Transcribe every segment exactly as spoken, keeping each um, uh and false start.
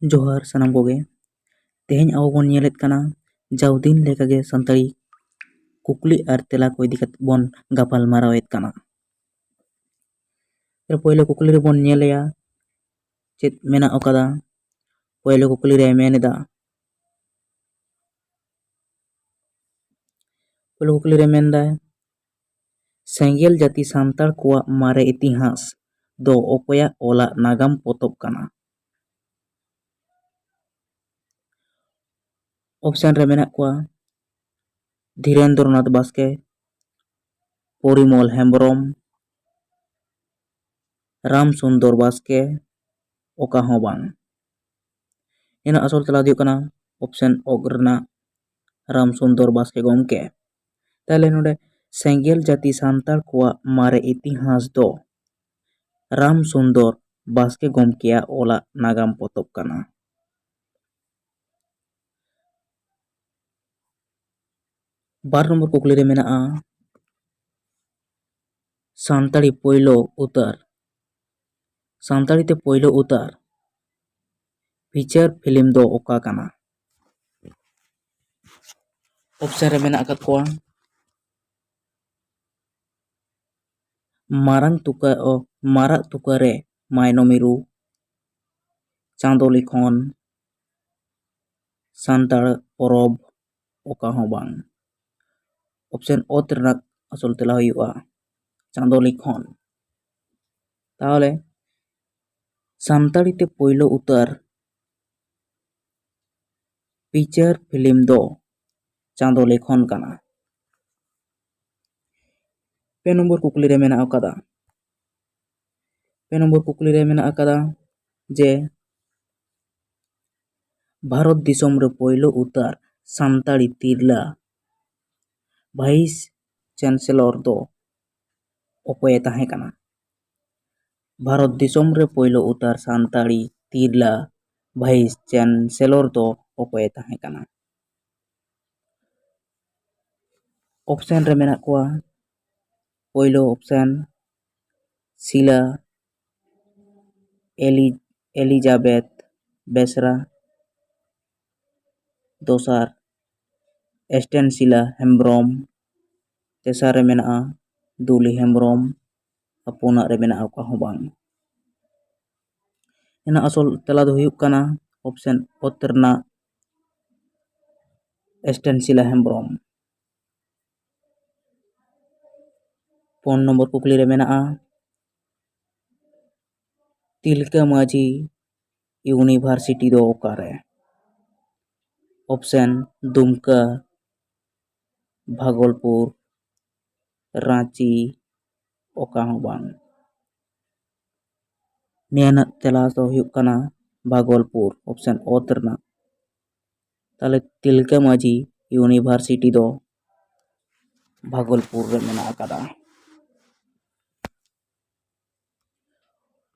ᱡᱚᱦᱟᱨ ᱥᱟᱱᱟᱢ ᱠᱚᱜᱮ᱾ ᱛᱮᱦᱮᱧ ᱟᱵᱚ ᱵᱚᱱ ᱧᱮᱞᱮᱫ ᱠᱟᱱᱟ ᱡᱟᱣ ᱫᱤᱱ ᱞᱮᱠᱟᱜᱮ ᱥᱟᱱᱛᱟᱲᱤ ᱠᱩᱠᱞᱤ ᱟᱨ ᱛᱮᱞᱟ ᱠᱚ ᱤᱫᱤ ᱠᱟᱛᱮ ᱵᱚᱱ ᱜᱟᱯᱟᱞ ᱢᱟᱨᱟᱣᱮᱫ ᱠᱟᱱᱟ᱾ ᱯᱳᱭᱞᱳ ᱠᱩᱠᱞᱤ ᱨᱮᱵᱚᱱ ᱧᱮᱞᱮᱭᱟ ᱪᱮᱫ ᱢᱮᱱᱟᱜ ᱟᱠᱟᱫᱟ᱾ ᱯᱳᱭᱞᱳ ᱠᱩᱠᱞᱤ ᱨᱮ ᱢᱮᱱ ᱮᱫᱟ, ᱯᱳᱭᱞᱳ ᱠᱩᱠᱞᱤ ᱨᱮ ᱢᱮᱱᱫᱟᱭ, ᱥᱮᱸᱜᱮᱞ ᱡᱟᱹᱛᱤ ᱥᱟᱱᱛᱟᱲ ᱠᱚᱣᱟᱜ ᱢᱟᱨᱮ ᱤᱛᱤᱦᱟᱥ ᱫᱚ ᱚᱠᱚᱭᱟᱜ ᱚᱞᱟᱜ ᱱᱟᱜᱟᱢ ᱯᱚᱛᱚᱵ ᱠᱟᱱᱟ? ᱚᱯᱥᱮᱱ ᱨᱮ ᱢᱮᱱᱟᱜ ᱠᱚᱣᱟ ᱫᱷᱤᱨᱮᱱᱫᱨᱚᱱᱟᱛᱷ ᱵᱟᱥᱠᱮ, ᱯᱚᱨᱤᱢᱚᱞ ᱦᱮᱢᱵᱨᱚᱢ, ᱨᱟᱢ ᱥᱩᱱᱫᱚᱨ ᱵᱟᱥᱠᱮ, ᱚᱠᱟ ᱦᱚᱸ ᱵᱟᱝ᱾ ᱮᱱᱟ ᱟᱥᱚᱞ ᱛᱮᱞᱟ ᱫᱚ ᱦᱩᱭᱩᱜ ᱠᱟᱱᱟ ᱚᱯᱥᱮᱱ ᱚᱜ ᱨᱮᱱᱟᱜ ᱨᱟᱢ ᱥᱩᱱᱫᱚᱨ ᱵᱟᱥᱠᱮ ᱜᱚᱢᱠᱮ᱾ ᱛᱟᱦᱞᱮ ᱱᱚᱰᱮ ᱥᱮᱸᱜᱮᱞ ᱡᱟᱹᱛᱤ ᱥᱟᱱᱛᱟᱲ ᱠᱚᱣᱟᱜ ᱢᱟᱨᱮ ᱤᱛᱤᱦᱟᱥ ᱫᱚ ᱨᱟᱢ ᱥᱩᱱᱫᱚᱨ ᱵᱟᱥᱠᱮ ᱜᱚᱢᱠᱮᱭᱟᱜ ᱚᱞᱟᱜ ᱱᱟᱜᱟᱢ ᱯᱚᱛᱚᱵ ᱠᱟᱱᱟ᱾ ᱵᱟᱨ ᱱᱚᱢᱵᱚᱨ ᱠᱩᱠᱞᱤ ᱨᱮ ᱢᱮᱱᱟᱜᱼᱟ, ᱥᱟᱱᱛᱟᱲᱤ ᱯᱳᱭᱞᱳ ᱩᱛᱟᱹᱨ, ᱥᱟᱱᱛᱟᱲᱤ ᱛᱮ ᱯᱳᱭᱞᱳ ᱩᱛᱟᱹᱨ ᱯᱷᱤᱪᱟᱨ ᱯᱷᱤᱞᱢ ᱫᱚ ᱚᱠᱟ ᱠᱟᱱᱟ? ᱚᱯᱥᱮᱱ ᱨᱮ ᱢᱮᱱᱟᱜ ᱟᱠᱟᱫ ᱠᱚᱣᱟ ᱢᱟᱨᱟᱝ ᱛᱩᱠᱟᱹ, ᱚ, ᱢᱟᱨᱟᱜ ᱛᱩᱠᱟᱹ ᱨᱮ ᱢᱟᱭᱱᱚᱢᱤᱨᱩ, ᱪᱟᱸᱫᱚ ᱞᱤᱠᱷᱚᱱ, ᱥᱟᱱᱛᱟᱲ ᱯᱚᱨᱚᱵᱽ, ᱚᱠᱟ ᱦᱚᱸ ᱵᱟᱝ᱾ ᱚᱯᱥᱮᱱ ᱚᱛ ᱨᱮᱱᱟᱜ ᱟᱥᱚᱞ ᱛᱮᱞᱟ ᱦᱩᱭᱩᱜᱼᱟ ᱪᱟᱸᱫᱚ ᱞᱤᱠᱷᱚᱱ᱾ ᱛᱟᱦᱚᱞᱮ ᱥᱟᱱᱛᱟᱲᱤ ᱛᱮ ᱯᱳᱭᱞᱳ ᱩᱛᱟᱹᱨ ᱯᱷᱤᱪᱟᱨ ᱯᱷᱤᱞᱢ ᱫᱚ ᱪᱟᱸᱫᱚ ᱞᱤᱠᱷᱚᱱ ᱠᱟᱱᱟ᱾ ᱯᱮ ᱱᱚᱢᱵᱚᱨ ᱠᱩᱠᱞᱤ ᱨᱮ ᱢᱮᱱᱟᱜ ᱟᱠᱟᱫᱟ, ᱯᱮ ᱱᱚᱢᱵᱚᱨ ᱠᱩᱠᱞᱤ ᱨᱮ ᱢᱮᱱᱟᱜ ᱟᱠᱟᱫᱟ ᱡᱮ ᱵᱷᱟᱨᱚᱛ ᱫᱤᱥᱚᱢ ᱨᱮ ᱯᱳᱭᱞᱳ ᱩᱛᱟᱹᱨ ᱥᱟᱱᱛᱟᱲᱤ ᱛᱤᱨᱞᱟᱹ ᱵᱷᱟᱭᱤᱥ ᱪᱟᱱᱥᱮᱞᱚᱨ ᱫᱚ ᱚᱠᱚᱭᱮ ᱛᱟᱦᱮᱸ ᱠᱟᱱᱟ? ᱵᱷᱟᱨᱚᱛ ᱫᱤᱥᱚᱢ ᱨᱮ ᱯᱳᱭᱞᱳ ᱩᱛᱟᱹᱨ ᱥᱟᱱᱛᱟᱲᱤ ᱛᱤᱨᱞᱟᱹ ᱵᱷᱟᱭᱤᱥ ᱪᱟᱱᱥᱮᱞᱚᱨ ᱫᱚ ᱚᱠᱚᱭᱮ ᱛᱟᱦᱮᱸ ᱠᱟᱱᱟ? ᱚᱯᱥᱮᱱ ᱨᱮ ᱢᱮᱱᱟᱜ ᱠᱚᱣᱟ, ᱯᱳᱭᱞᱳ ᱚᱯᱥᱮᱱ ᱥᱤᱞᱟ ᱮᱞᱤ-, ᱮᱞᱤᱡᱟᱵᱮᱛᱷ ᱵᱮᱥᱨᱟ, ᱫᱚᱥᱟᱨ ᱮᱥᱴᱮᱱᱥᱤᱞᱟ ᱦᱮᱢᱵᱨᱚᱢ, ᱛᱮᱥᱟᱨ ᱨᱮ ᱢᱮᱱᱟᱜᱼᱟ ᱫᱩᱞᱤ ᱦᱮᱢᱵᱨᱚᱢ, ᱟᱨ ᱯᱩᱱᱟᱜ ᱨᱮ ᱢᱮᱱᱟᱜᱼᱟ ᱚᱠᱟ ᱦᱚᱸ ᱵᱟᱝ᱾ ᱮᱱᱟ ᱟᱥᱚᱞ ᱛᱮᱞᱟ ᱫᱚ ᱦᱩᱭᱩᱜ ᱠᱟᱱᱟ ᱚᱯᱥᱮᱱ ᱚᱛ ᱨᱮᱱᱟᱜ ᱮᱥᱴᱮᱱᱥᱤᱞᱟ ᱦᱮᱢᱵᱨᱚᱢ᱾ ᱯᱩᱱ ᱱᱚᱢᱵᱚᱨ ᱠᱩᱠᱞᱤ ᱨᱮ ᱢᱮᱱᱟᱜᱼᱟ, ᱛᱤᱞᱠᱟᱹ ᱢᱟᱹᱡᱷᱤ ᱤᱭᱩᱱᱤᱵᱷᱟᱨᱥᱤᱴᱤ ᱫᱚ ᱚᱠᱟᱨᱮ? ᱚᱯᱥᱮᱱ ᱫᱩᱢᱠᱟᱹ, ᱵᱷᱟᱜᱚᱞᱯᱩᱨ, ᱨᱟᱸᱪᱤ, ᱚᱠᱟ ᱦᱚᱸ ᱵᱟᱝ᱾ ᱱᱤᱭᱟᱹ ᱨᱮᱱᱟᱜ ᱛᱮᱞᱟ ᱫᱚ ᱦᱩᱭᱩᱜ ᱠᱟᱱᱟ ᱵᱷᱟᱜᱚᱞᱯᱩᱨ, ᱚᱯᱥᱮᱱ ᱚᱛ ᱨᱮᱱᱟᱜ᱾ ᱛᱟᱦᱞᱮ ᱛᱤᱞᱠᱟᱹ ᱢᱟᱹᱡᱷᱤ ᱤᱭᱩᱱᱤᱵᱷᱟᱨᱥᱤᱴᱤ ᱫᱚ ᱵᱷᱟᱜᱚᱞᱯᱩᱨ ᱨᱮ ᱢᱮᱱᱟᱜ ᱟᱠᱟᱫᱟ᱾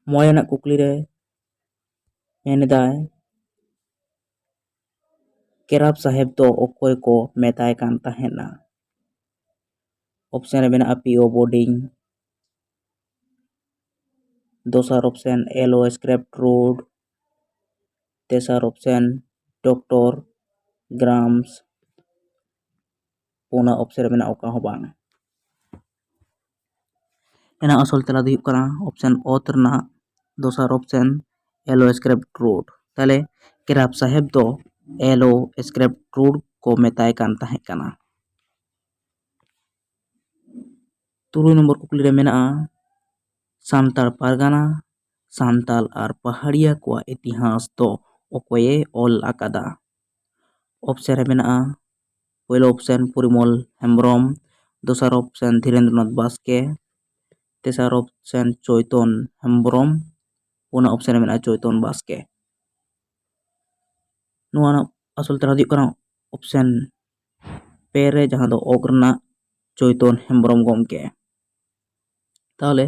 ᱢᱚᱬᱮ ᱨᱮᱱᱟᱜ ᱠᱩᱠᱞᱤ ᱨᱮ ᱢᱮᱱᱮᱫᱟᱭ, ᱠᱮᱨᱟᱵ ᱥᱟᱦᱮᱵᱽ ᱫᱚ ᱚᱠᱚᱭ ᱠᱚ ᱢᱮᱛᱟᱭ ᱠᱟᱱ ᱛᱟᱦᱮᱸᱱᱟ? ᱚᱯᱥᱮᱱ ᱨᱮ ᱢᱮᱱᱟᱜᱼᱟ ᱯᱤ ᱳ ᱵᱳᱨᱰᱤᱝ, ᱫᱚᱥᱟᱨ ᱚᱯᱥᱮᱱ ᱮᱞ ᱳ ᱥᱠᱨᱮᱯᱴ ᱨᱳᱰ, ᱛᱮᱥᱟᱨ ᱚᱯᱥᱮᱱ ᱰᱚᱠᱴᱚᱨ ᱜᱨᱟᱢᱥ, ᱯᱩᱱᱟᱜ ᱚᱯᱥᱮᱱ ᱨᱮ ᱢᱮᱱᱟᱜᱼᱟ ᱚᱠᱟ ᱦᱚᱸ ᱵᱟᱝ᱾ ᱮᱱᱟ ᱟᱥᱚᱞ ᱛᱮᱞᱟ ᱫᱚ ᱦᱩᱭᱩᱜ ᱠᱟᱱᱟ ᱚᱯᱥᱮᱱ ᱚᱛ ᱨᱮᱱᱟᱜ ᱫᱚᱥᱟᱨ ᱚᱯᱥᱮᱱ ᱮᱞ ᱳ ᱥᱠᱨᱮᱯᱴ ᱨᱳᱰ᱾ ᱛᱟᱦᱞᱮ ᱠᱮᱨᱟᱵ ᱥᱟᱦᱮᱵᱽ ᱫᱚ ᱮᱞ ᱳ ᱥᱠᱨᱮᱯᱴ ᱨᱳᱰ ᱠᱚ ᱢᱮᱛᱟᱭ ᱠᱟᱱ ᱛᱟᱦᱮᱸ ᱠᱟᱱᱟ᱾ ᱛᱩᱨᱩᱭ ᱱᱚᱢᱵᱚᱨ ᱠᱩᱠᱞᱤ ᱨᱮ ᱢᱮᱱᱟᱜᱼᱟ, ᱥᱟᱱᱛᱟᱲ ᱯᱟᱨᱜᱟᱱᱟ, ᱥᱟᱱᱛᱟᱞ ᱟᱨ ᱯᱟᱦᱟᱲᱤᱭᱟ ᱠᱚᱣᱟᱜ ᱤᱛᱤᱦᱟᱥ ᱫᱚ ᱚᱠᱚᱭᱮ ᱚᱞ ᱟᱠᱟᱫᱟ? ᱚᱯᱥᱮᱱ ᱨᱮ ᱢᱮᱱᱟᱜᱼᱟ, ᱯᱳᱭᱞᱳ ᱚᱯᱥᱮᱱ ᱯᱚᱨᱤᱢᱚᱞ ᱦᱮᱢᱵᱨᱚᱢ, ᱫᱚᱥᱟᱨ ᱚᱯᱥᱮᱱ ᱫᱷᱤᱨᱮᱱᱫᱨᱚᱱᱟᱛᱷ ᱵᱟᱥᱠᱮ, ᱛᱮᱥᱟᱨ ᱚᱯᱥᱮᱱ ᱪᱳᱭᱛᱚᱱ ᱦᱮᱢᱵᱨᱚᱢ, ᱯᱩᱱᱟᱜ ᱚᱯᱥᱮᱱ ᱨᱮ ᱢᱮᱱᱟᱜᱼᱟ ᱪᱳᱭᱛᱚᱱ ᱵᱟᱥᱠᱮ᱾ ᱱᱚᱣᱟ ᱨᱮᱱᱟᱜ ᱟᱥᱚᱞ ᱛᱮᱞᱟ ᱫᱚ ᱦᱩᱭᱩᱜ ᱠᱟᱱᱟ ᱚᱯᱥᱮᱱ ᱯᱮ ᱨᱮ, ᱡᱟᱦᱟᱸ ᱫᱚ ᱚᱜ ᱨᱮᱱᱟᱜ ᱪᱳᱭᱛᱚᱱ ᱦᱮᱢᱵᱨᱚᱢ ᱜᱚᱢᱠᱮ᱾ ᱛᱟᱦᱚᱞᱮ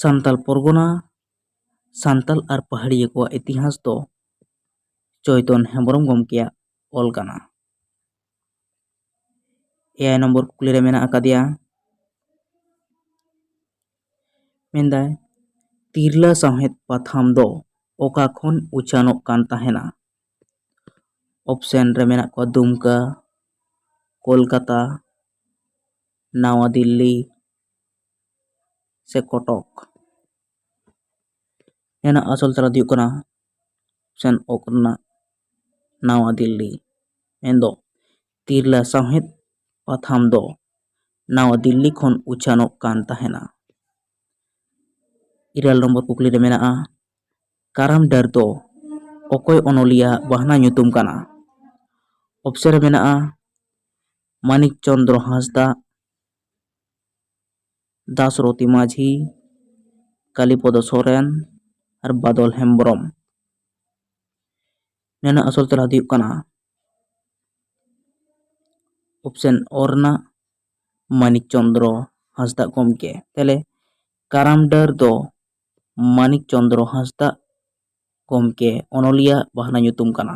ᱥᱟᱱᱛᱟᱞ ᱯᱚᱨᱜᱚᱱᱟ, ᱥᱟᱱᱛᱟᱞ ᱟᱨ ᱯᱟᱦᱟᱲᱤᱭᱟᱹ ᱠᱚᱣᱟᱜ ᱤᱛᱤᱦᱟᱥ ᱫᱚ ᱪᱳᱭᱛᱚᱱ ᱦᱮᱢᱵᱨᱚᱢ ᱜᱚᱢᱠᱮᱭᱟᱜ ᱚᱞ ᱠᱟᱱᱟ᱾ ᱮᱭᱟᱭ ᱱᱚᱢᱵᱚᱨ ᱠᱩᱠᱞᱤ ᱨᱮ ᱢᱮᱱᱟᱜ ᱟᱠᱟᱫᱮᱭᱟ, ᱢᱮᱱᱫᱟᱭ, ᱛᱤᱨᱞᱟᱹ ᱥᱟᱶᱦᱮᱫ ᱯᱟᱛᱷᱟᱢ ᱫᱚ ᱚᱠᱟ ᱠᱷᱚᱱ ᱩᱪᱷᱟᱹᱱᱚᱜ ᱠᱟᱱ ᱛᱟᱦᱮᱱᱟ? ᱚᱯᱥᱮᱱ ᱨᱮ ᱢᱮᱱᱟᱜ ᱠᱚᱣᱟ ᱫᱩᱢᱠᱟ, ᱠᱳᱞᱠᱟᱛᱟ, ᱱᱟᱣᱟ ᱫᱤᱞᱞᱤ ᱥᱮ ᱠᱚᱴᱚᱠ᱾ ᱱᱤᱭᱟᱹ ᱨᱮᱱᱟᱜ ᱟᱥᱚᱞ ᱛᱮᱞᱟ ᱫᱚ ᱦᱩᱭᱩᱜ ᱠᱟᱱᱟ ᱚᱯᱥᱮᱱ ᱚᱠ ᱨᱮᱱᱟᱜ ᱱᱟᱣᱟ ᱫᱤᱞᱞᱤ᱾ ᱢᱮᱱᱫᱚ ᱛᱤᱨᱞᱟᱹ ᱥᱟᱶᱦᱮᱫ ᱯᱟᱛᱷᱟᱢ ᱫᱚ ᱱᱟᱣᱟ ᱫᱤᱞᱞᱤ ᱠᱷᱚᱱ ᱩᱪᱷᱟᱹᱱᱚᱜ ᱠᱟᱱ ᱛᱟᱦᱮᱱᱟ᱾ ᱤᱨᱟᱹᱞ ᱱᱚᱢᱵᱚᱨ ᱠᱩᱠᱞᱤ ᱨᱮ ᱢᱮᱱᱟᱜᱼᱟ, ᱠᱟᱨᱟᱢ ᱰᱟᱹᱨ ᱫᱚ ᱚᱠᱚᱭ ᱚᱱᱚᱞᱤᱭᱟᱹ ᱵᱟᱦᱱᱟ ᱧᱩᱛᱩᱢ ᱠᱟᱱᱟ? ᱚᱯᱥᱮᱱ ᱨᱮ ᱢᱮᱱᱟᱜᱼᱟ ᱢᱟᱱᱤᱠ ᱪᱚᱸᱫᱽᱨᱚ ᱦᱟᱸᱥᱫᱟ, ᱫᱟᱥᱨᱚᱛᱤ ᱢᱟᱹᱡᱷᱤ, ᱠᱟᱞᱤᱯᱚᱫᱚ ᱥᱚᱨᱮᱱ ᱟᱨ ᱵᱟᱫᱚᱞ ᱦᱮᱢᱵᱨᱚᱢ᱾ ᱱᱤᱭᱟᱹ ᱨᱮᱱᱟᱜ ᱟᱥᱚᱞ ᱛᱮᱞᱟ ᱫᱚ ᱦᱩᱭᱩᱜ ᱠᱟᱱᱟ ᱚᱯᱥᱮᱱ ᱚ ᱨᱮᱱᱟᱜ ᱢᱟᱱᱤᱠ ᱪᱚᱸᱫᱽᱨᱚ ᱦᱟᱸᱥᱫᱟ ᱜᱚᱢᱠᱮ᱾ ᱛᱟᱦᱞᱮ ᱠᱟᱨᱟᱢ ᱰᱟᱹᱨ ᱫᱚ ᱢᱟᱱᱤᱠ ᱪᱚᱸᱫᱽᱨᱚ ᱦᱟᱸᱥᱫᱟ ᱜᱚᱢᱠᱮ ᱚᱱᱚᱞᱤᱭᱟᱹ ᱵᱟᱦᱱᱟ ᱧᱩᱛᱩᱢ ᱠᱟᱱᱟ᱾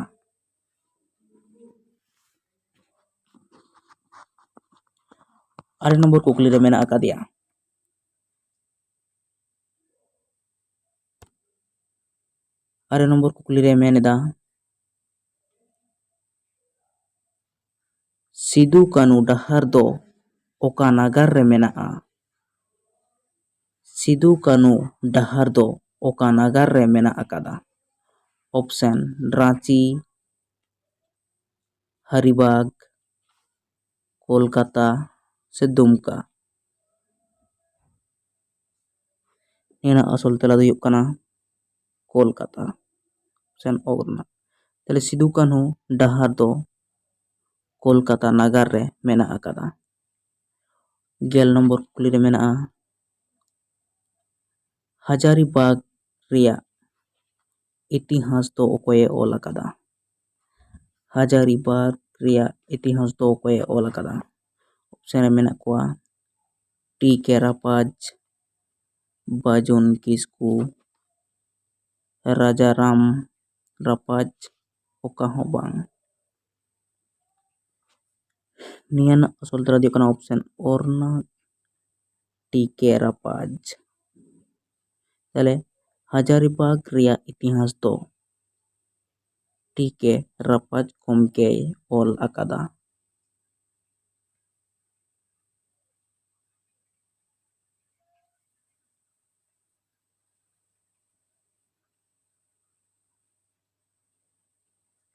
ᱟᱨᱮ ᱱᱚᱢᱵᱚᱨ ᱠᱩᱠᱞᱤ ᱨᱮ ᱢᱮᱱᱟᱜ ᱟᱠᱟᱫᱮᱭᱟ᱾ ᱟᱨᱮ ᱱᱚᱢᱵᱚᱨ ᱠᱩᱠᱞᱤ ᱨᱮ ᱢᱮᱱ ᱮᱫᱟ, ᱥᱤᱫᱩ ᱠᱟᱹᱱᱩ ᱰᱟᱦᱟᱨ ᱫᱚ ᱚᱠᱟ ᱱᱟᱜᱟᱨ ᱨᱮ ᱢᱮᱱᱟᱜᱼᱟ? ᱥᱤᱫᱩ ᱠᱟᱹᱱᱩ ᱰᱟᱦᱟᱨ ᱫᱚ ᱚᱠᱟ ᱱᱟᱜᱟᱨ ᱨᱮ ᱢᱮᱱᱟᱜ ᱟᱠᱟᱫᱟ? ᱚᱯᱥᱮᱱ ᱨᱟᱸᱪᱤ, ᱦᱟᱨᱤᱵᱟᱜᱽ, ᱠᱳᱞᱠᱟᱛᱟ ᱥᱮ ᱫᱩᱢᱠᱟ᱾ ᱱᱤᱭᱟᱹ ᱨᱮᱱᱟᱜ ᱟᱥᱚᱞ ᱛᱮᱞᱟ ᱫᱚ ᱦᱩᱭᱩᱜ ᱠᱟᱱᱟ ᱠᱳᱞᱠᱟᱛᱟ, ᱚᱯᱥᱮᱱ ᱚ ᱨᱮᱱᱟᱜ᱾ ᱛᱟᱦᱞᱮ ᱥᱤᱫᱩ ᱠᱟᱹᱱᱦᱩ ᱰᱟᱦᱟᱨ ᱫᱚ ᱠᱳᱞᱠᱟᱛᱟ ᱱᱟᱜᱟᱨ ᱨᱮ ᱢᱮᱱᱟᱜ ᱟᱠᱟᱫᱟ᱾ ᱜᱮᱞ ᱱᱚᱢᱵᱚᱨ ᱠᱩᱠᱞᱤ ᱨᱮ ᱢᱮᱱᱟᱜᱼᱟ, ᱦᱟᱡᱟᱨᱤᱵᱟᱜᱽ ᱨᱮᱭᱟᱜ ᱤᱛᱤᱦᱟᱥ ᱫᱚ ᱚᱠᱚᱭᱮ ᱚᱞ ᱟᱠᱟᱫᱟ? ᱦᱟᱡᱟᱨᱤᱵᱟᱜᱽ ᱨᱮᱭᱟᱜ ᱤᱛᱤᱦᱟᱥ ᱫᱚ ᱚᱠᱚᱭᱮ ᱚᱞ ᱟᱠᱟᱫᱟ? ᱚᱯᱥᱮᱱ ᱨᱮ ᱢᱮᱱᱟᱜ ᱠᱚᱣᱟ ᱴᱤ ᱠᱮ ᱨᱟᱯᱟᱡᱽ, ᱵᱟᱡᱩᱱ ᱠᱤᱥᱠᱩ, ᱨᱟᱡᱟᱨᱟᱢ ᱨᱟᱯᱟᱡᱽ, ᱚᱠᱟ ᱦᱚᱸ ᱵᱟᱝ᱾ ᱱᱤᱭᱟᱹ ᱨᱮᱱᱟᱜ ᱟᱥᱚᱞ ᱛᱮᱞᱟ ᱫᱚ ᱦᱩᱭᱩᱜ ᱠᱟᱱᱟ ᱚᱯᱥᱮᱱ ᱚ ᱨᱮᱱᱟᱜ ᱴᱤ ᱠᱮ ᱨᱟᱯᱟᱡᱽ᱾ ᱛᱟᱦᱞᱮ ᱦᱟᱡᱟᱨᱤᱵᱟᱜᱽ ᱨᱮᱭᱟᱜ ᱤᱛᱤᱦᱟᱥ ᱫᱚ ᱴᱤ ᱠᱮ ᱨᱟᱯᱟᱡᱽ ᱜᱚᱢᱠᱮᱭ ᱚᱞ ᱟᱠᱟᱫᱟ᱾